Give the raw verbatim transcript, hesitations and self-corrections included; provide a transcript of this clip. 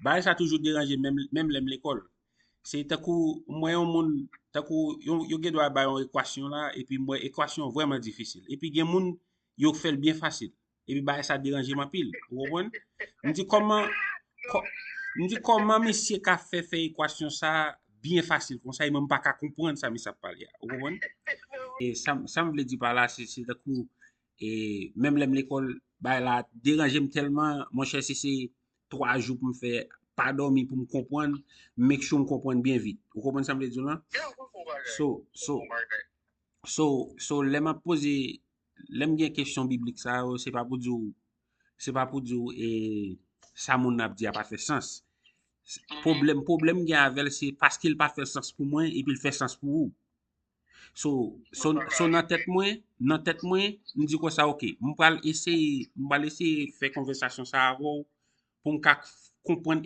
Bagay sa toujou deranje menm, menm lè m lekòl. Se tankou m wè yon moun, tankou yo, yo gen dwa bay yon ekwasyon la, epi m wè ekwasyon vrèman difisil. Epi gen moun, yo fè l byen fasil. Epi bagay sa deranje m anpil. Ou konprann? M di kòman, kò- m di kòman misye ka fè fè ekwasyon sa byen fasil konsa, e mwen m pa ka konprann sa misye ap pale a. Ou konprann? E sa, m- sa m vle di pa la, se se tankou, e menm lè m lekòl, bagay la deranje m tèlman, monchè, si se twa jou pou m fè pa dòmi pou m konprann, make sure m konprann byen vit. Ou konprann sa m vle di w lan? So, so, so, so, lè m ap poze, lè m gen kesyon biblik sa yo, se pa pou di w, se pa pou di w, e, sa moun nan ap di a pa fè sans. Pwoblèm, pwoblèm gen avè l, se paske l pa fè sans pou mwen, epi l fè sans pou ou. So, so, so nan tèt mwen, nan tèt mwen, m di konsa, ok, m pral eseye, m pral eseye fè konvèsasyon sa avè w pou m ka konprann